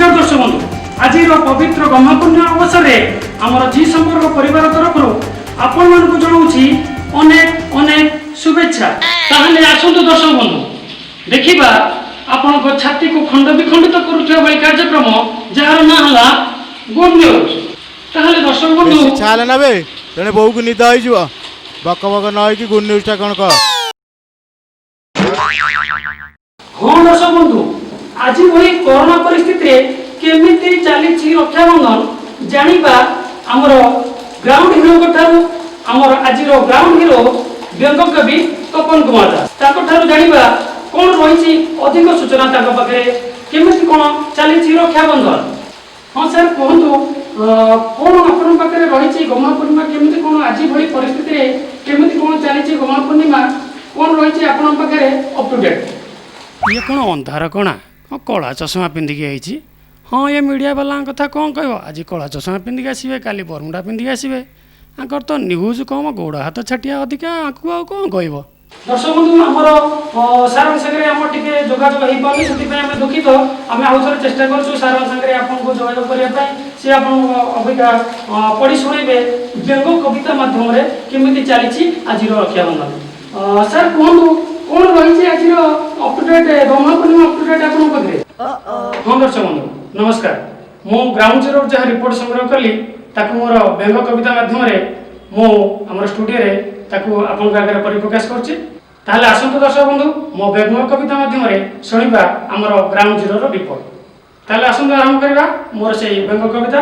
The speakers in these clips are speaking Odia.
ନମସ୍କାର ଦର୍ଶକ ବନ୍ଧୁ। ଆଜିର ପବିତ୍ର ଗହ୍ମା ପୂର୍ଣ୍ଣିମା ଅବସରରେ ଆମର ଜି ସମ୍ପର୍କ ପରିବାର ତରଫରୁ ଆପଣମାନଙ୍କୁ ଜଣାଉଛି ଅନେକ ଅନେକ ଶୁଭେଚ୍ଛା। ତାହେଲେ ଆସନ୍ତୁ ଦର୍ଶକ ବନ୍ଧୁ, ଦେଖିବା ଆପଣଙ୍କ ଛାତିକୁ ଖଣ୍ଡ ବିଖଣ୍ଡିତ କରୁଥିବା ଭଳି କାର୍ଯ୍ୟକ୍ରମ, ଯାହାର ନାଁ ହେଲା ଗୁଡ୍ ନ୍ୟୁଜ୍। ତାହେଲେ ଦର୍ଶକ ବନ୍ଧୁ, ବେଶୀ ଛାଲେ ନା ବେ, ତେଣେ ବୋଉକୁ ନିଦ ହେଇଯିବ। ବକ ବକ ନ ହେଇକି ଗୁଡ୍ ନ୍ୟୁଜ୍ଟା କ'ଣ କହ। ହଁ ଦର୍ଶକ ବନ୍ଧୁ, ଆଜି ଭଳି କରୋନା ପରିସ୍ଥିତିରେ କେମିତି ଚାଲିଛି ରକ୍ଷାବନ୍ଧନ, ଜାଣିବା ଆମର ଗ୍ରାଉଣ୍ଡ ହିରୋଙ୍କ ଠାରୁ। ଆମର ଆଜିର ଗ୍ରାଉଣ୍ଡ ହିରୋ ବ୍ୟଙ୍ଗ କବି ତପନ କୁମାର ଦାସ, ତାଙ୍କ ଠାରୁ ଜାଣିବା କ'ଣ ରହିଛି ଅଧିକ ସୂଚନା ତାଙ୍କ ପାଖରେ, କେମିତି କ'ଣ ଚାଲିଛି ରକ୍ଷାବନ୍ଧନ। ହଁ ସାର୍, କୁହନ୍ତୁ, କ'ଣ ଆପଣଙ୍କ ପାଖରେ ରହିଛି? ଗହ୍ମା ପୂର୍ଣ୍ଣିମା କେମିତି କ'ଣ, ଆଜି ଭଳି ପରିସ୍ଥିତିରେ କେମିତି କ'ଣ ଚାଲିଛି ଗହ୍ମା ପୂର୍ଣ୍ଣିମା, କ'ଣ ରହିଛି ଆପଣଙ୍କ ପାଖରେ ଅପ୍ ଟୁ ଡେଟ୍? ଇଏ କ'ଣ ଅନ୍ଧାର କଣା, କ'ଣ କଳା ଚଷମା ପିନ୍ଧିକି ଆଇଛି? ହଁ, ଏ ମିଡ଼ିଆ ବାଲାଙ୍କ କଥା କ'ଣ କହିବ? ଆଜି କଳା ଚଷମା ପିନ୍ଧିକି ଆସିବେ, କାଲି ବରମୁଣ୍ଡା ପିନ୍ଧିକି ଆସିବେ। ଆଙ୍କର ତ ନ୍ୟୁଜ୍ କମ୍, ଗୋଡ଼ ହାତ ଛାଟିଆ ଅଧିକା। ଆଙ୍କୁ ଆଉ କ'ଣ କହିବ? ଦର୍ଶକ ବନ୍ଧୁ, ଆମର ସାରଙ୍କ ସାଙ୍ଗରେ ଆମର ଟିକେ ଯୋଗାଯୋଗ ହେଇପାରୁନି, ସେଥିପାଇଁ ଆମେ ଦୁଃଖିତ। ଆମେ ଆଉ ଥରେ ଚେଷ୍ଟା କରୁଛୁ ସାରଙ୍କ ସାଙ୍ଗରେ ଆପଣଙ୍କୁ ଯୋଗାଯୋଗ କରିବା ପାଇଁ। ସେ ଆପଣଙ୍କୁ ଅବିକା ପଢ଼ି ଶୁଣେଇବେ ବ୍ୟଙ୍ଗ କବିତା ମାଧ୍ୟମରେ କେମିତି ଚାଲିଛି ଆଜିର ରକ୍ଷାବନ୍ଧନ। ସାର୍, କୁହନ୍ତୁ, କ'ଣ ରହିଛି ଆଜିର up to date, Gamha Purnima up to date ଆପଣଙ୍କ ପାଖରେ? ହଁ ଦର୍ଶକ ବନ୍ଧୁ, ନମସ୍କାର। ମୁଁ ଗ୍ରାଉଣ୍ଡ ଜିରୋରୁ ଯାହା ରିପୋର୍ଟ ସଂଗ୍ରହ କଲି, ତାକୁ ମୋର ବ୍ୟଙ୍ଗ କବିତା ମାଧ୍ୟମରେ ମୁଁ ଆମର ଷ୍ଟୁଡ଼ିଓରେ ତାକୁ ଆପଣଙ୍କ ଆଗରେ ପରିପ୍ରକାଶ କରୁଛି। ତାହେଲେ ଆସନ୍ତୁ ଦର୍ଶକ ବନ୍ଧୁ, ମୋ ବ୍ୟଙ୍ଗ କବିତା ମାଧ୍ୟମରେ ଶୁଣିବା ଆମର ଗ୍ରାଉଣ୍ଡ ଜିରୋର ରିପୋର୍ଟ। ତାହେଲେ ଆସନ୍ତୁ ଆରମ୍ଭ କରିବା ମୋର ସେଇ ବ୍ୟଙ୍ଗ କବିତା।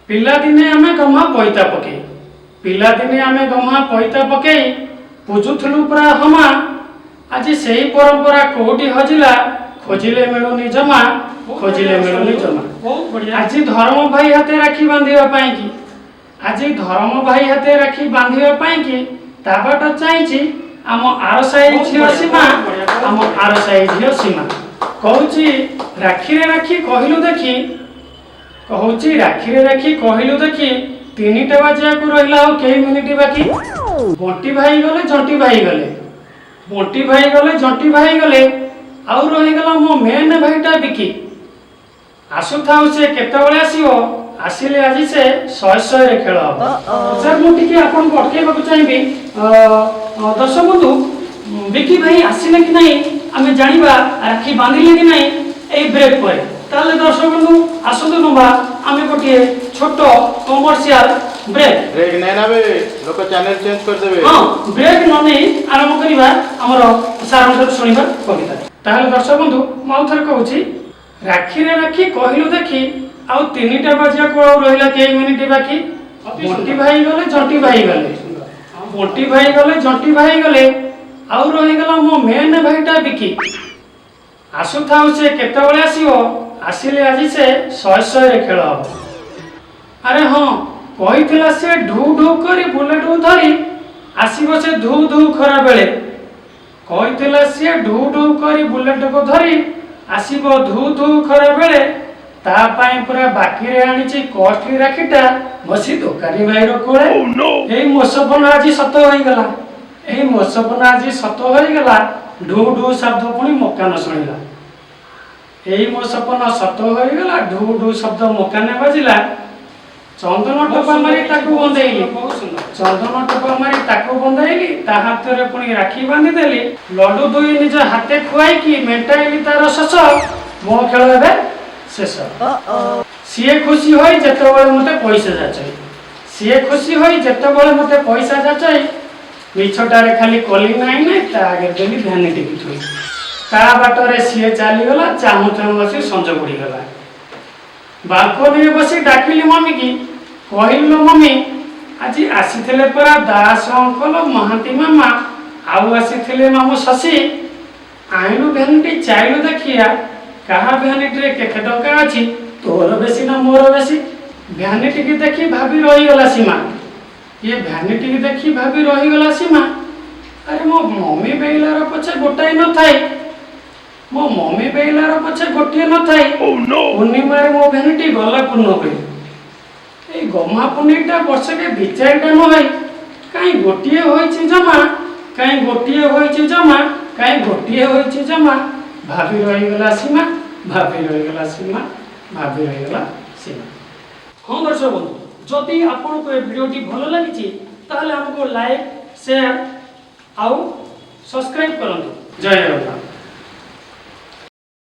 ପିଲାଦିନେ ଆମେ ଗହ୍ମା ପଇତା ପକେଇ, ପିଲାଦିନେ ଆମେ ଗହ୍ମା ପଇତା ପକେଇ ପୂଜୁଥିଲୁ ପୁରା ହମା। ଆଜି ସେଇ ପରମ୍ପରା କୋଉଠି ହଜିଲା, ଖୋଜିଲେ ମିଳୁନି ଜମା, ଖୋଜିଲେ ମିଳୁନି ଜମା। ବହୁତ ବଢିଆ। ଆଜି ଧର୍ମ ଭାଇ ହାତେ ରାକ୍ଷୀ ବାନ୍ଧିବା ପାଇଁ କି, ଆଜି ଧର୍ମ ଭାଇ ହାତେ ରାକ୍ଷୀ ବାନ୍ଧିବା ପାଇଁ କି ତା ବାଟ ଚାହିଁଛି ଆମ ଆର ସାହି ବହୁତ ଝିଅ ବଢିଆ, ସୀମା। ବହୁତ ବଢିଆ, ବହୁତ ଆମ ଆର ସାହି ଝିଅ ସୀମା କହୁଛି, ରାକ୍ଷୀରେ ରାକ୍ଷୀ କହିଲୁ ଦେଖି, କହୁଛି ରାକ୍ଷୀରେ ରାକ୍ଷୀ କହିଲୁ ଦେଖି, 3ଟା ବାଜିବାକୁ ରହିଲା ଆଉ କେଇ ମିନିଟ ବାକି। ବଣ୍ଟି ଭାଇ ଗଲେ, ଜଣ୍ଟି ଭାଇ ଗଲେ, ବଣ୍ଟି ଭାଇ ଗଲେ, ଜଣ୍ଟି ଭାଇ ଗଲେ, ଆଉ ରହିଗଲା ମୋ ମେନ୍ ଭାଇଟା ବିକି। ଆସୁଥାଉ ସେ କେତେବେଳେ ଆସିବ, ଆସିଲେ ଆଜି ସେ ଶହେ ଶହେରେ ଖେଳ ହବ। ସାର୍, ମୁଁ ଟିକେ ଆପଣଙ୍କୁ ଅଟକେଇବାକୁ ଚାହିଁବି। ଦର୍ଶକ ବନ୍ଧୁ, ବିକି ଭାଇ ଆସିଲେ କି ନାହିଁ ଆମେ ଜାଣିବା, ରାକ୍ଷୀ ବାନ୍ଧିଲେ କି ନାହିଁ, ଏଇ ବ୍ରେକ୍ ପରେ। ତାହେଲେ ଦର୍ଶକ ବନ୍ଧୁ, ଆସନ୍ତୁ ନବା ଆମେ ଗୋଟିଏ ଛୋଟ କମର୍ସିଆଲ ବ୍ରେକ୍। ବ୍ରେକ୍ ନେଇ ନା ବେ, ଲୋକ ଚ୍ୟାନେଲ ଚେଞ୍ଜ କରିଦେବେ। ହଁ, ବ୍ରେକ୍ ନ ନେଇ ଆରମ୍ଭ କରିବା ଆମର ସାରଙ୍କ ଠାରୁ ଶୁଣିବା କବିତା। ତାହେଲେ ଦର୍ଶକ ବନ୍ଧୁ, ମୁଁ ଆଉ ଥରେ କହୁଛି, ରାକ୍ଷୀରେ ରାକ୍ଷୀ କହିଲୁ ଦେଖି, ଆଉ 3ଟା ବାଜିବାକୁ ଆଉ ରହିଲା କେଇ ମିନିଟ ବାକି। ବଣ୍ଟି ଭାଇ ଗଲେ, ଜଣ୍ଟି ଭାଇ ଗଲେ, ବଣ୍ଟି ଭାଇ ଗଲେ, ଜଣ୍ଟି ଭାଇ ଗଲେ, ଆଉ ରହିଗଲା ମୋ ମେନ୍ ଭାଇଟା ବିକି। ଆସୁଥାଉ ସେ କେତେବେଳେ ଆସିବ, ଆସିଲେ ଆଜି ସେ ଶହେ ଶହେରେ ଖେଳ ହବ। ଆରେ ହଁ, କହିଥିଲା ସେ ଢୁ ଢୁ କରି ବୁଲେଟ ଧରି ଆସିବ ସେ ଧୁ ଧୁ ଖରା ବେଳେ। କହିଥିଲା ସିଏ ଢୁ ଢୁ କରି ବୁଲେଟକୁ ଧରି ଆସିବ ଧୁ ଧୁ ଖରା ବେଳେ। ତା ପାଇଁ ପୁରା ବାକିରେ ଆଣିଛି କଷ୍ଟଲି ରାକ୍ଷୀଟା ବସି ଦୋକାନୀ ଭାଇର କୋଳେ। ଏଇ ମୋ ସପନ ଆଜି ସତ ହୋଇଗଲା, ଏଇ ମୋ ସପନ ଆଜି ସତ ହୋଇଗଲା, ଢୁ ଢୁ ଶବ୍ଦ ପୁଣି ମକାନ ଶୁଣିଲା। ଏଇ ମୋ ସପନ ସତ ହୋଇଗଲା, ଢୁ ଢୁ ଶବ୍ଦ ମକାନେ ବାଜିଲା। ଚନ୍ଦନ ଟୋପା ମାରି ତାକୁ ବନ୍ଦେଇଲି, ବହୁତ ସୁନ୍ଦର। ଚନ୍ଦନ ଟୋପା ମାରି ତାକୁ ବନ୍ଧାଇଲି, ତା ହାତରେ ପୁଣି ରାକ୍ଷୀ ବାନ୍ଧିଦେଲି। ଲଡୁ ଦୁଇ ନିଜ ହାତେ ଖୁଆଇକି ମେଣ୍ଟାଇଲି ତାର ଶୋଷ। ମୋ ଖେଳ ଏବେ ଶେଷ। ସିଏ ଖୁସି ହୋଇ ଯେତେବେଳେ ମତେ ପଇସା ଯାଚଇ, ସିଏ ଖୁସି ହୋଇ ଯେତେବେଳେ ମତେ ପଇସା ଯାଚଇ, ମିଛଟାରେ ଖାଲି କଲି ନାଇଁ ନାଇଁ, ତା ଆଗରେ ଦେଲି ଭ୍ୟାନିଟିକି ଥୋଇ। ତା ବାଟରେ ସିଏ ଚାଲିଗଲା, ଚାହୁଁ ଚାହୁଁ ଆସି ସଞ୍ଜ ବୁଡ଼ିଗଲା। ବାଲକୋନିରେ ବସି ଡାକିଲି ମମିକି, କହିଲି, "ଲୋ ମମି, ଆଜି ଆସିଥିଲେ ପରା ଦାସ ଅଙ୍କଲ, ମହାନ୍ତି ମାମା, ଆଉ ଆସିଥିଲେ ମାମୁଁ ଶଶୀ। ଆଣିଲୁ ଭ୍ୟାନିଟି, ଚାଇଲୁ ଦେଖିଆ କାହା ଭ୍ୟାନିଟିରେ କେତେ ଟଙ୍କା ଅଛି, ତୋର ବେଶୀ ନା ମୋର ବେଶୀ?" ଭ୍ୟାନିଟିକି ଦେଖି ଭାବି ରହିଗଲା ସୀମା, ଇଏ ଭ୍ୟାନିଟିକି ଦେଖି ଭାବି ରହିଗଲା ସୀମା, ଆରେ ମୋ ମମି ବେଇଲାର ପଛେ ଗୋଟାଏ ନଥାଏ, ମୋ ମମି ବେଇଲାର ପଛେ ଗୋଟିଏ ନଥାଏ, ପୂର୍ଣ୍ଣିମାରେ ମୋ ଭ୍ୟାନିଟି ଗଲା ପୂର୍ଣ୍ଣ ହୋଇ। ଏଇ ଗହ୍ମା ପୁନେଇଟା ବର୍ଷକେ ଦି ଚାରିଟା ନ ହୋଇ କାହିଁ ଗୋଟିଏ ହୋଇଛି ଜମା, କାହିଁ ଗୋଟିଏ ହୋଇଛି ଜମା, କାହିଁ ଗୋଟିଏ ହୋଇଛି ଜମା, ଭାବି ରହିଗଲା ସୀମା। ଭାବି ରହିଗଲା ସୀମା, ଭାବି ରହିଗଲା ସୀମା। ହଁ ଦର୍ଶକ ବନ୍ଧୁ, ଯଦି ଆପଣଙ୍କୁ ଏ ଭିଡ଼ିଓଟି ଭଲ ଲାଗିଛି, ତାହେଲେ ଆମକୁ ଲାଇକ୍, ସେୟାର ଆଉ ସବସ୍କ୍ରାଇବ୍ କରନ୍ତୁ। ଜୟ ଜଗନ୍ନାଥ।